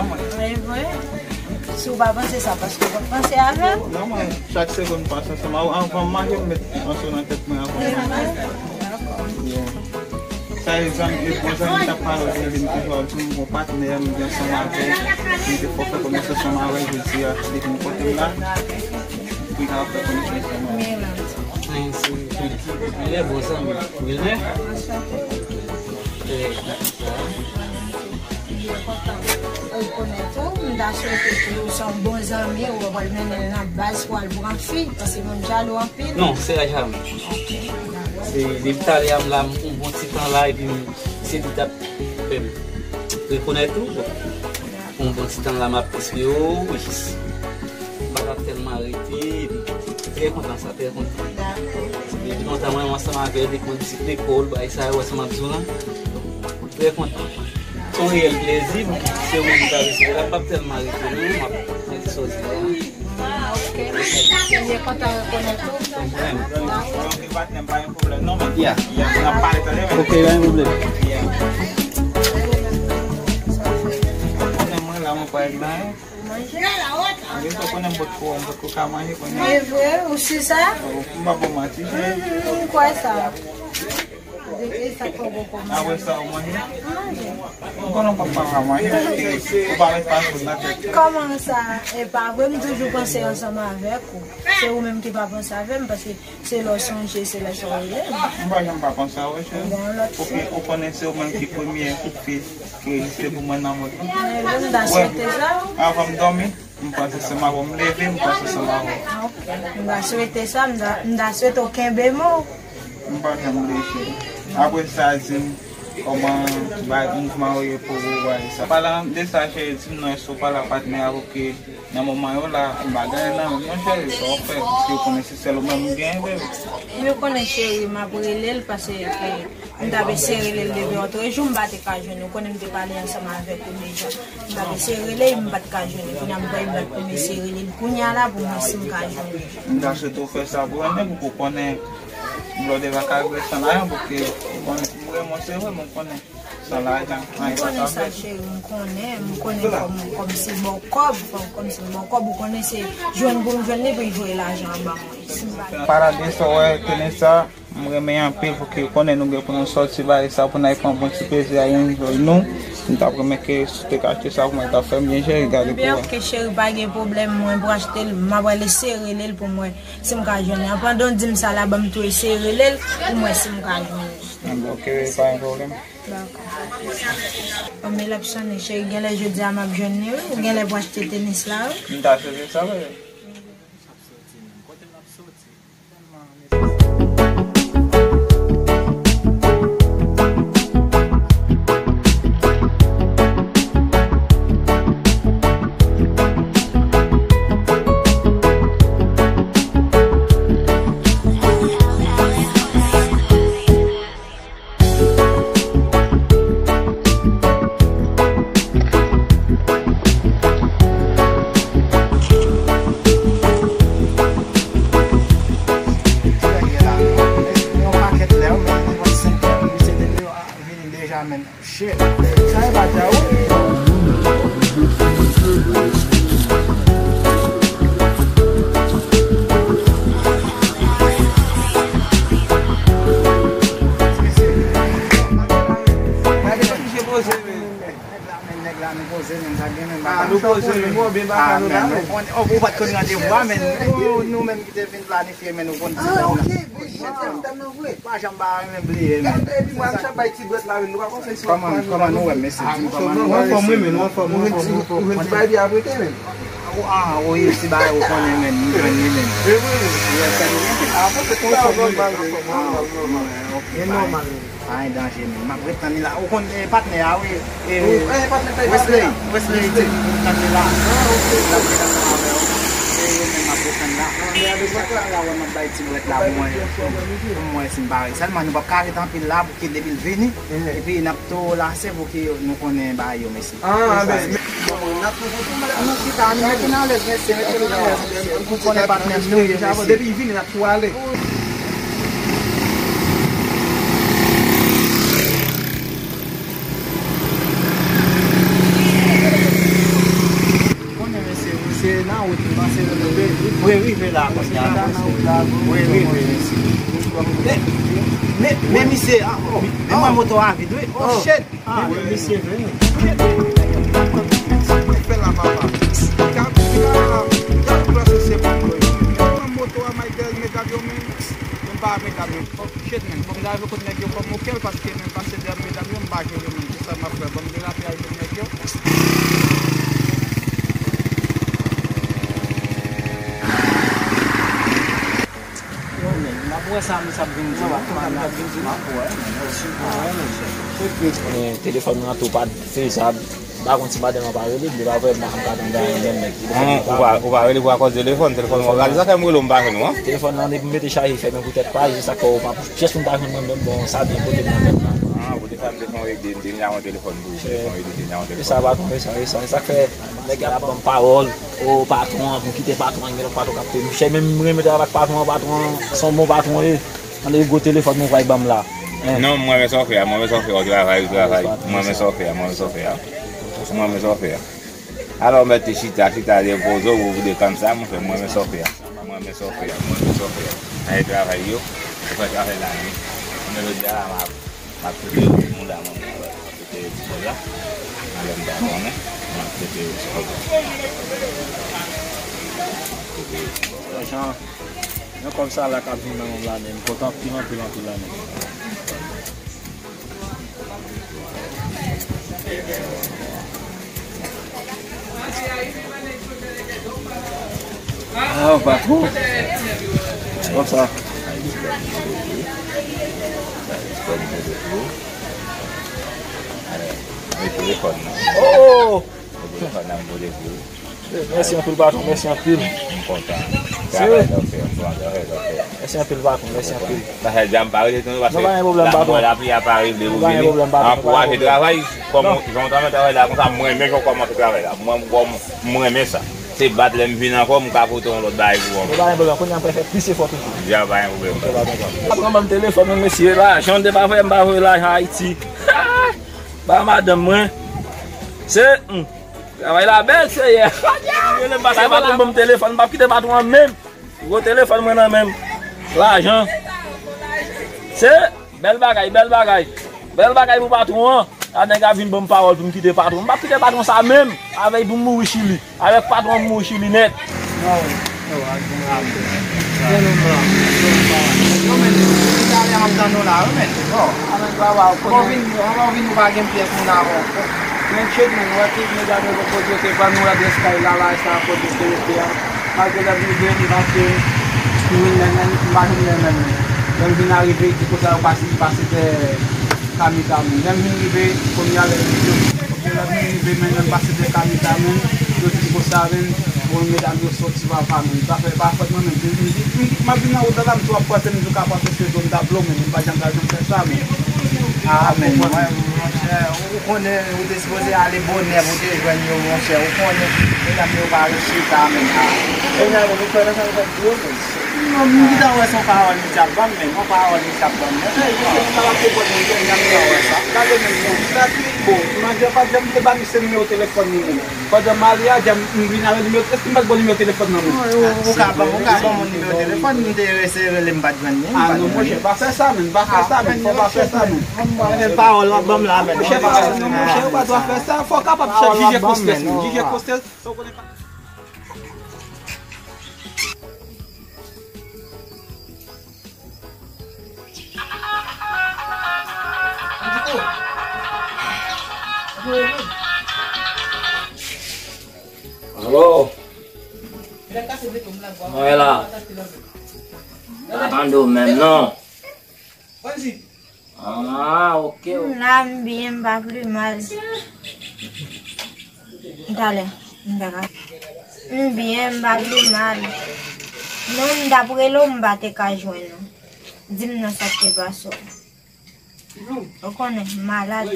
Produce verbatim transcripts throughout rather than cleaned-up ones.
Mwen vre. Si w pa panse sa, paske w pa panse avè m. Non, mwen, chak segonn m pase ansanm avè w. Anvan m manje, m met anso nan tèt mwen anvan m manje. Yeah. Sa e zanmi, e bon zanmi t ap pale de li, m toujou ap di m bon patnè, m gen ansanm avè l, m te fò fè konesans ansanm avè l, jodi a, depi m kote m la, pou n ka fè konesans ansanm avè l. Wilner, bon zanmi. Wilner? Anchante. Eh, rekonèt ou, m ta swete ke ou se yon bon zanmi, ou pral mennen l nan baz pou al pran fi, paske moun jalou anpil. Non, se pa jalou. Ok, dakò. Se depi talè a m la, m pran bon ti tan la, epi m, se li t ap fè m rekonèt ou. Bon, m pran bon ti tan la, m ap eseye w, jis m pa t ap tèlman rete, epi trè kontan sa, trè kontan. Dakò. Depi lontan mwen ansanm avè l, depi mwen pitit lekòl, bagay sa yo, ansanm ap di w lan. Trè kontan. Se yon reyèl plezi pou se ou menm ki ta resevwa l. L ap p ap tèlman rete non, m ap mete sòti la. Ah, ok. Mwen kontan rekonèt ou. San pwoblèm. Dakò. Ok, patnè m, pa gen pwoblèm non, men. Yeah. Yeah, n ap pale tande, men. Ok, pa gen pwoblèm. Yeah. Patnè mwen la, mwen pral la. Manje. Manje, ou konnen m potko, m potko ka manje, konnen. E vre, ou si sa? M pa bon manti, cheri. Mhm, m kwè sa. Depi sa fò bon kòmanse. Apre sa, ou manje? Manje. M konnen w p ap pa manje, paske ou pa met pa sou nan tèt. Kòman sa? E pa vre, m toujou panse ansanm avèk ou. Se ou menm ki pa panse avè m, paske se lè w sonje, se lè sa w rele m. M pa janm pa panse a ou, cheri. Bon, lòt fwa. Ou konnen se ou menm ki premye kout pye ki egziste pou mwen nan mond lan. E vre, m ta swete sa. Anvan m dòmi, m panse se m avè w, m leve, m panse se m avè w. Ok. M ta swete sa, m ta, m ta swete w kenbe mo. M pa janm bliye, cheri. Apre sa, di m kòman bay mouvman yo ye pou ou, bagay sa. Palan de sa, cheri, di m non, èske w pale a patnè a pou ke nan moman yo la, m pa gen anyen nan men m non, cheri, sa w fè, paske ou konnen se sèl ou menm m gen, baby. M konnen, cheri, m ap rele l, paske m t ap eseye rele l depi lòtrejou, m pa te ka jwenn ou. Konnen m te pale ansanm avèk ou deja. M t ap eseye rele l, m pa t ka jwenn li. Kounye a m kwè m pa t pou m eseye rele l kounye a la pou m wè si m ka jwenn li. M ta swete w fè sa pou Wilner, pou ke w konnen lè w te pa ka viv san lajan, pou ke w konnen m renmen w, se vre, men w konnen san lajan, anyen pa ka fèt. M konnen sa, cheri, m konnen, m konnen kòm, kòmsi m ba w kòb, kòm, kòmsi m ba w kòb, ou konnen se jwenn pou m jwenn li, pou l voye lajan an ban mwen. Si m pa... Palan de sa, w wè, Kenessa, m renmen anpil pou ke konnen nou gen pou nou sòti bagay sa pou n al pran bon ti plezi a enjoy nou. M t ap renmen ke si w te ka achte sa pou mwen, t ap fè m byen jere, gade pou wè. Ebyen, ok, cheri, pa gen pwoblèm, mwen pou achte l, m ap eseye rele l pou mwen si m ka jwenn li. Pandan w di m sa la, ban m tou eseye rele l pou mwen si m ka jwenn li. Ebyen, ok, pa gen pwoblèm. Dakò. Bon, men l ap sonnen, cheri, genlè jodi a m ap jwenn li, wi. Ou genlè pou achte tenis la, wi. M ta swete sa, wi. Yon pakèt lè, ou menm, yon senk tan, misye te vini deja, men. Shit. Sa e pa dja ou. Nèg la, men, nèg la, nou poze, men, sa gen, men, ah, nou poze, men, bon, byen baka nou la, men. Ou pa t konn randevou a, men, nou, nou menm ki te vin planifye, men, nou konn ti... Ah, ok, bon, chèf, m tèlman vre. Pa janm pa renmen bliye, men. Gade, epi mwen, m chak bay ti dwèt la, men, nou pa konn fè si... Kòman, kòman nou wè, mesye? Di m kòman nou wè, mesye? Ou anfòm, wi, men, ou anfòm, ou anfòm. Ou jwenn ti bagay byen ap rete, men. Ah, wi, ti bagay, ou konnen, men, m jwenn li, men. Wi, wi. Wi, sa nou rete. Ah, bon, se konsa, nòmal, men. Ah, nòmal, nòmal. Ok, men nòmal. Pa gen danje, men. M ap ret tann li la. Ou konn, eh, patnè a, wi. Eh, Wesley, Wesley, di m tann li la. Ah, ok. L ap ret ansanm avè w. Se yo menm m ap ret tann la. Lè a de bwèt la. La, wè, m ap bay ti bwèt la pou mwen. Pou mwen, si m pa ret. Sèlman, nou p ap ka ret anpil la, pou ke depi l vini. Epi, n ap tou lase pou ke nou konnen bagay yo, mesye. Ah, men, men. Bon, n ap toujou tou, men nou chita, nou mete n alèz, mesye, mete n alèz, mesye. Ou konnen patnè m, nou ye, mesye. Depi l vini, n ap tou ale. Mwen rive la kounye a la. Mwen rive, mesye. Men, men, men misye, ah, oh, men mwen moto a vid, wi. Oh, shit. Ah, men misye vini. Fè la, papa. Gad, gad, gad, plas se bon. Mwen moto a, Michael, medam yo, men. Mwen pa medam yo. Shit, man. Fò m ta rive kot nèg yo, fò m okèl, paske men pase dèyè medam yo, m pa jere, man. Kisa m ap fè? Ban m derape al jwenn nèg yo. Yo, men, m ap wè sa misye ap vin di. M ap wè, men. M ap wè, men. Konnen telefòn nan tou pa fezab. M pa konn si madanm nan pa rele, li pa vre, m pa konn ka tande anyen, men. Hum, ou pa, ou pa rele pou akòz telefòn, telefòn mwen gade, sa fè m rele w, m pa jwenn ou, an. Telefòn nan, depi m mete chaje, fèmen pou tèt pa, se sa k fè w pa, pyès moun pa jwenn mwen menm, bon, sa byen pote m nan tèt la. Ah, pou te fè m te fè yon ede, m te vin avè yon telefòn pou ou, m te fè yon ede, m te vin avè yon telefòn. E sa, patwon, e sa, e sa, e sa k fè nèg la ap ban m pawòl, o patwon an, pou m kite patwon an, gen lòt patwon k ap peye m chè, men m renmen travay ak patwon an, patwon an, se yon bon patwon, e, ann de gwo telefòn mwen pral ban m la. Hein. Non, mwen renmen sa w fè a, mwen renmen sa w fè a, w travay, w travay, mwen renmen sa w fè a, mwen renmen sa w fè a, mwen renmen sa w fè a. Alò, mèt te chita, chita, repoze w, ou vide kansa, monchè, mwen renmen sa w fè a. Mwen renmen sa w fè a, mwen renmen sa w fè a. Ay travay yo, ou fè travay la, wi. Mwen jodi a la, m ap, m ap kite moun la, mwen, m ap kite moun la. Alò, m pa konnen, m ap kite sòl. Jan, yon kòb sa la k ap vin nan men m la, men m kontan anpil, anpil, anpil la, men. Ah, patwon. Kòm sa. Oh! Mèsi anpil, patwon, mèsi anpil. M kontan. Travay sa w fè, m kontan travay sa w fè. Mèsi anpil, patwon, mèsi anpil. Bagay dja m pa rele tonton paske. Non, pa gen pwoblèm, patwon. Lapli a pa rele ou vini. Pa gen pwoblèm, patwon. Ankouraje travay, kòm jan w ta fè travay la konsa, mwen menm jan w kòmanse travay la. Mwen, mwen, mwen renmen sa. Se bat lè m vin ankò, m ka pote yon lòt bagay pou ou. Non, pa gen pwoblèm, kounye a m pral fè plis efò toujou. Dja pa gen pwoblèm. Patwon ban m telefòn mwen, mesye, lajan te pa voye, m pa voye lajan Ayiti. Ba madanm mwen. Se, hmm. Travay la bèl, seyè. Rele m pase patwon ban m telefòn, m p ap kite patwon an menm. Gwo telefòn mwen nan men m. Lajan. Se bèl bagay, bèl bagay. Bèl bagay pou patwon an. A nèg a vin ban m pawòl pou m kite patwon. M p ap kite patwon sa menm. Avèk pou m mouri Chili. Avèk patwon m mouri Chili nèt. Non, non, non, non, non. Yo, men, talè m ap tann ou la, wi, men. Bon. Anmèn, baba, ou konnen. Bon, vin, anvan w vin, ou pa gen pyès moun avè w. Men, shit, men, ou wè tout medam yo, kote yo te pran nou adrès kay la, la, sa, kote yo te rete a. Malgre lè m rive, m panse m jwenn nèg la, m pa jwenn nèg la menm. Lè m vin arive, di konsa, yo pase, li pase dèyè Kamika menm. Lè m vin rive, kounye a, lè m rive, lè m vin rive, men, lè m pase dèyè Kamika menm, yo di konsa, men, bon, medam yo sòti papa menm. Sa fè pa fòt mwen menm. M, m, m, m ap vin nan wout la, la, m tou ap panse, m tou ka panse se zòn tablo, men, m pa janm ka janm fè sa, men. Ah, men, mwen, monchè, ou konnen, ou te sipoze ale bonè pou te jwenn yo, monchè. Ou konnen, medam yo pa ret chita, men. Ah. Kounye a, nou fè nan sa nou fè dlo, men. Non, m gentan wè se yon pawòl misye ap ban m, men. Yon pawòl misye ap ban m, men. Ey, misye, m pa konprann, men, m gentan wè sa. Gade, men, bon, sa ki, bon, m pa janm te ba misye nimewo telefòn li, men. Pandan m ale a, dja m vin avè nimewo, èske m pa t ba w nimewo telefòn nan men? Ou, ou, ou ka ban, ou ka ban m nimewo telefòn, m te eseye rele, m pa t jwenn li, m pa t jwenn li. Ah, non, monchè, pa fè sa, men, pa fè sa, men, fò pa fè sa, men. Pawòl w ap ban m la, men. Monchè, pa, non, monchè, ou pa dwe fè sa, fò w kapab jije kostèl, men, jije kostèl, sa w konnen pa. Alo? Mwen la. Pa tande w menm, non. Ah, ok, ok. M la, m byen, m pa pi mal. Talè, m ta ka. M byen, m pa pi mal. Non, m t ap rele w, m pa te ka jwenn ou. Di m non sa k te pase w. Ou konnen, m malad.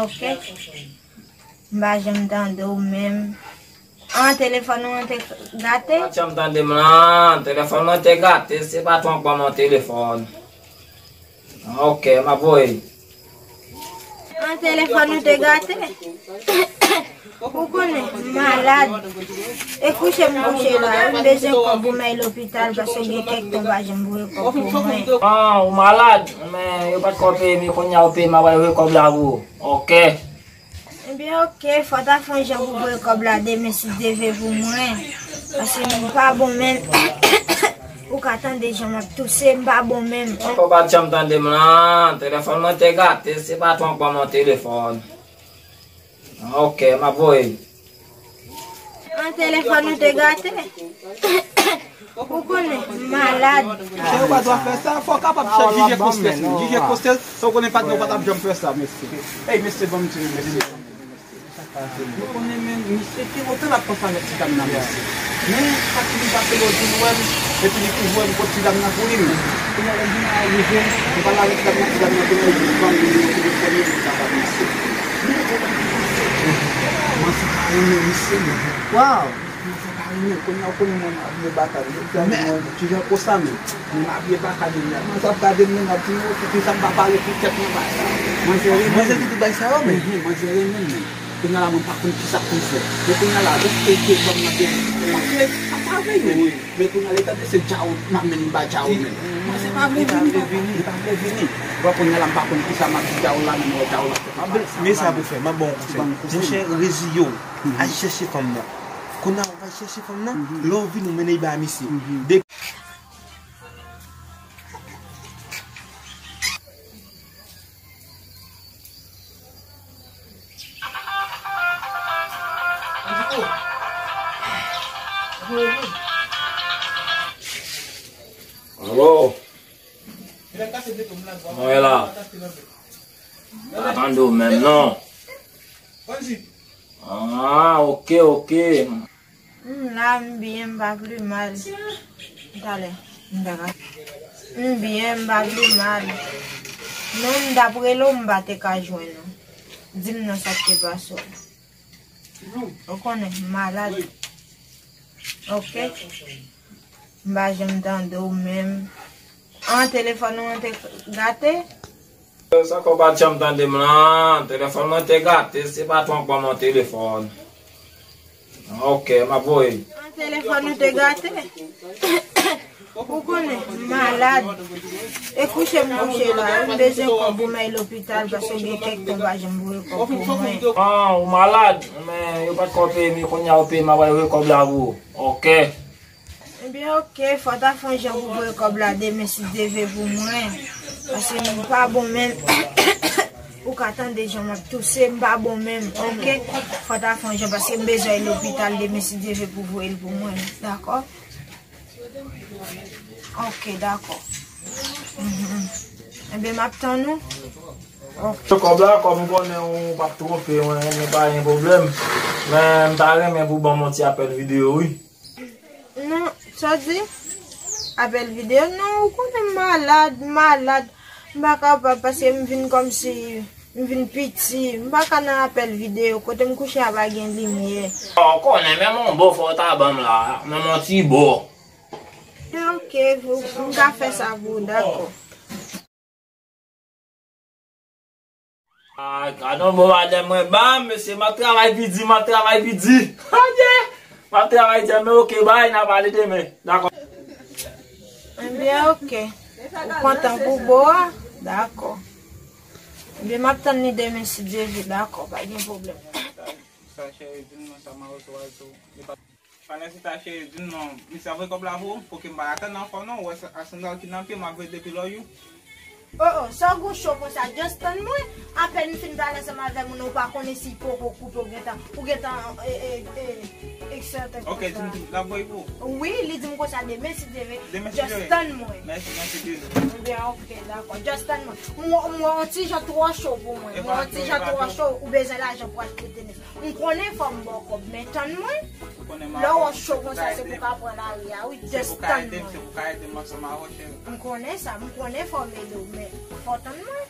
Ok. M pa janm tande w menm. An, telefòn ou an te gate? Pa t janm tande m lan, telefòn mwen te gate, se patwon k ban mwen telefòn. Ok, m ap voye. An, telefòn ou te gate? Ou konnen, m Malad. E kouche m kouche la, m bezwen kòb pou m al lopital paske gen kèk tan pa janm voye kòb pou mwen. Ah, ou malad? Men yo pa t ko peye m, kounye a ou peye m, m ap voye kòb la pou ou. Ok. Ebyen, ok, fò ta fè yon jan pou voye kòb la demen si Dye vle pou mwen. Paske m pa bon menm. Ou ka tande jan m ap touse, m pa bon menm. Ou pa t janm tande m lan, telefòn mwen te gate, se pa twa k ban mwen telefòn. Ok, m ap voye l. An telefòn ou te gate? Ou konnen, m malad. Chè, ou pa dwa fè sa, fò w kapab jije gwosès ou. Jije gwosès, sa w konnen patnè w pa t ap janm fè sa, mesye. Ey, mesye, ban m di nou, mesye. Nou konnen, men, misye, ki otan l ap panse avèk ti dam nan, mesye. Men, sa ki vin pase, lè w di l wè l, epi li kouvri l, pot ti dam nan pou li, men. Kounye a, lè l vin la, rive, li pale avèk ti dam nan, ti dam nan kounye a, li ban l nimewo telefòn li, li kapab, mesye. Men, ou konnen ki misye. Manzè pa renmen misye, men. Waw! Manzè pa renmen, kounye a, ou konnen mwen, m abiye baka, men, ti jan konsa, men. Men m abiye baka, men, manzè ap gade m, men, m ap di, "Oh, poukisa m pa pale pou tèt mwen bay sa?" Manzè renmen. Manzè ki tout bay sa yo, men. Mhm, manzè renmen, men. Kounye a la, mwen pa konn kisa pou m fè. Men kounye a la, lòske l te ban m nan te manke, sa pa vini. Wi. Men kounye a, l tande se djawòl m ap mennen ba djawòl menm. Manzè pa vle vini, papa. Li pa vle vini. Bon, kounye a la, m pa konn kisa m ap di djawòl la, men m wè djawòl la fè papa sa. Men sa pou fè, m ap ba w yon konsèy. Ban m konsèy. Monchè, reziye w. Mhm. Al chèche fanm nan. Kounye a, w al chèche fanm nan, mhm, lè w vini, w mennen l ba misye. Mhm. De- Alo? Mwen la. Pa tande w menm, non. Ah, ok, ok. M la, m byen, m pa pli mal. Talè, m ta ka. M byen, m pa pli mal. Men m t ap rele w, m pa te ka jwenn ou. Di m non sa k te pase w. Ou konnen, m malad. Ok. M pa janm tande w menm. An, telefòn ou an te gate? Sa fè w pa t janm tande m lan? Telefòn mwen te gate, se patwon k ban mwen telefòn. Ok, m ap voye l. An, telefòn ou te gate? Ou konnen, m malad. E kouche m kouche la, m bezwen kòb pou m al lopital paske gen kèk tan pa janm voye kòb pou mwen. An, ou malad? Men yo pa t ko peye m, kounye a yo peye m, m ap voye kòb la pou ou. Ok. Ebyen, ok, fò ta fè yon jan pou voye kòb la demen si Dye vle pou mwen. Paske m pa bon menm. Ou ka tande jan m ap touse, m pa bon menm, ok? Fò ta fè yon jan paske m bezwen al lopital demen si Dye vle pou voye l pou mwen, dakò? Ok, dakò. Mhm. Ebyen, m ap tann ou. Ok. Kòb la, kòm m konnen ou p ap twonpe mwen, men pa gen pwoblèm. Men m ta renmen pou ban m yon ti apèl videyo, wi. Non, sa w di? Apèl videyo? Non, ou konnen m malad, m malad. M pa kapab paske m vin kòmsi m vin piti. M pa ka nan apèl videyo. Kote m kouche a pa gen limyè. Bon, ou konnen, menm yon bo fò w ta ban m la. Menm yon ti bo. Ok, m ka fè sa pou ou, dakò. Ah, gad yon bon madanm mwen ba, mesye, m ap travay pi di, m ap travay pi di. Adye! M ap travay di, men ok, bay, n a pale demen. Dakò. Ebyen, ok. Ou kontan pou bo a? Dakò. Ebyen, m ap tann li demen si Dye vle, dakò, pa gen pwoblèm. Sa cheri, di m non sa, m a resevwa l sou. Pandan se tan cheri, di m non, misye ap voye kòb la pou ou, pou ke m pa atann ankò non, ou wè sa, a sandal ki nan pye m ap voye depi lò you. Oh, oh, sa w gon cho konsa, just tann mwen, apèn m fin pale ansanm avè moun nan, ou pa konnen si poko koupe, ou gentan, ou gentan, e, e, e, et cetera. Ok, di m, l ap voye pou ou? Wi, li di m konsa demen si Dye vle, just tann mwen. Mèsi, mèsi, bizou. Ebyen, ok, dakò, just tann mwen. M wè, m wè yon ti jan twò cho pou mwen, m wè yon ti jan twò cho, ou bezwen lajan pou achte tenis. M konnen fò m ba w kòb, men tann mwen. Lè w cho konsa, se pou w ka pran lari a, wi, just tann mwen. Se pou w ka ede m ansanm avè w, cheri. M konnen sa, m konnen fò m ede w, men fò w tann mwen.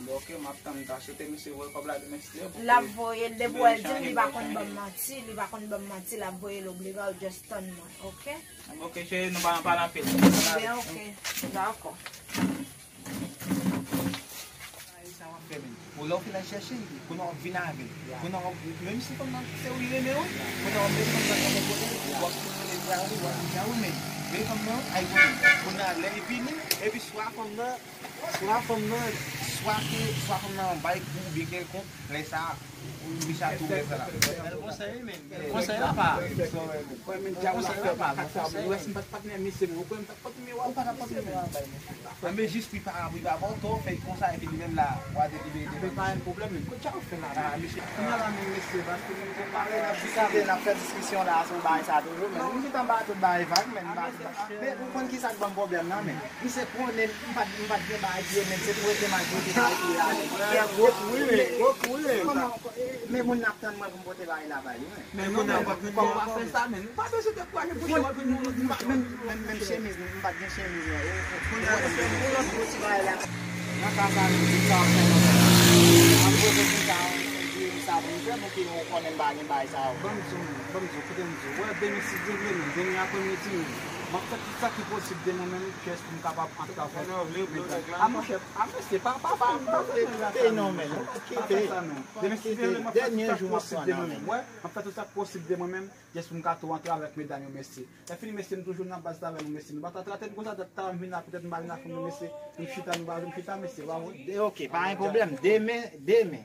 Bon, ok, m ap tann, m ta swete misye voye kòb la demen si Dye vle. L ap voye l, depi w wè l di m li pa konn ban m manti, li pa konn ban m manti, l ap voye l oblibal, just tann mwen, ok? Ok, cheri, nou pa nan pale anpil. Ebyen, ok, dakò. Sa w ap fè menm? Bon, lè w fin al chèche l, kounye a w ap vin avè l. Kounye a w ap, menm si fanm nan se ou li renmen wi, kounye a w ap met fanm nan nan kote l, w ap konnen l epi a ou, w ap di a ou men, men fanm nan, ay kote l. Kounye a lè l vini, epi swa fanm nan, swa fanm nan, swa ke, swa fanm nan bay kou oubyen kèlkonk, lè sa a, misye a tou wè sa la. Bèl konsèy wi, men. Konsèy la pa. Konsèy la pa, bon konsèy. Ou wè si m pa t patnè misye, men ou kwè m t ap pot nimewo a? Ou pa t ap pot nimewo a bay misye. Anben jis wi pa, wi pa bon, to fè konsa epi li menm la, w a delibere devan. Men pa gen pwoblèm, men kote w fè la? Ah, mesye. Kounye a la, men mesye, paske nou gen pale la, jis avè n ap fè diskisyon la sou bagay sa toujou, men nou gentan ba tout bagay vag, men nou ba tout bagay. Men ou konn ki sa k ban m pwoblèm nan, men? Misye konnen m pa t, m pa t gen bagay pou yo, men se pou rete m al pote bagay pou yo la, men. Kòman, men moun nan ap tann mwen pou m pote bagay la ba yo, men. Men kounye a w ap vin, w ap fè sa, men. Ou pa bezwen dekouraje pou chèw ap vin moun lòt. Menm, menm, menm chemiz, m pa t gen chemiz, non. Ou, ou, ou, ou, ou, ou, ti bagay la. Nan ka sa, menm, si sa ap fè nan sa. Mwen poze pou sa, yon, yon diri sa pou m fè, pou ki nou konnen m pa gen bagay sa yo. Ban m di w, ban m di w, koute m di w. Wè, demen, si Dye vle, menm, demen aprèmidi, menm, m ap fè tout sa ki posib de mwen menm, jès pou m kapab antre avèk medam. A, monchè, a, mesye, pa, pa, pa, pa fè non, men. Pa fè sa, non. Demen, si Dye vle, m ap fè tout sa ki posib de mwen menm. Wè, m ap fè tout sa ki posib de mwen menm. Jès pou m ka tou antre avèk medam yo, mesye. Lè fini, mesye, m toujou nan baz la avè nou, mesye. Nou pa ta trate m konsa, dat ta vin la, petèt m pa vin avè nou, mesye. Nou chita, nou pa vin chita, mesye, pa vre? De, ok, pa gen pwoblèm. Demen, demen.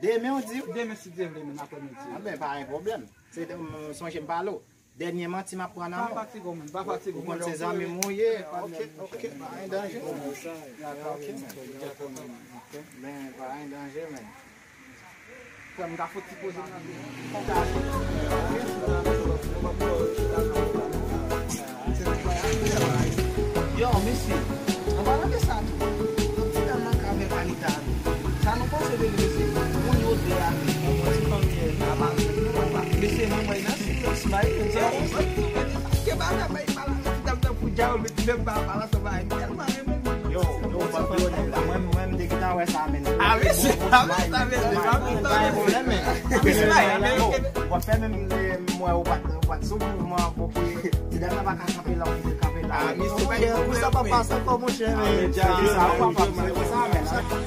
Demen, w di? Demen, si Dye vle, men aprèmidi. Anben, pa gen pwoblèm. Se, m sonje m pale w. Dènye manti m ap pran nan men w. Pa fatige w, men. Pa fatige w, men. Ou konn se zanmi m ou ye. Ok, ok, pa gen danje. Ok, men. Men, pa gen danje, men. Frè m, m ka fouti poze m nan pye. Yo, mesye, an palan de sa tou, yon ti dam nan ka fè Anita tou. Sa nou panse de li, mesye? Moun yo de a, yon ti fanmi, a pa, mesye, mwen, mwen, nan silans, bay, yo di, ke bagay, bay, palan de ti dam nan pou djawèl, men ti dam pa, palan sa, bay, tèlman renmen. Yo, yo, w ap di yo nèg la. Mwen, mwen, m te gentan wè sa, men. A, mesye, a, mesye, a, mesye, a, mesye, a, mesye, a, mesye, a, mesye, w ap fè menm, eh, m wè w pa t, w pa t sou mouvman, pou ki ti dam nan pa ka kanpe la, w vin kanpe la. A, mesye, bay, pou sa pa pase ankò, monchè, men. Sa, w pa pase, sa, men.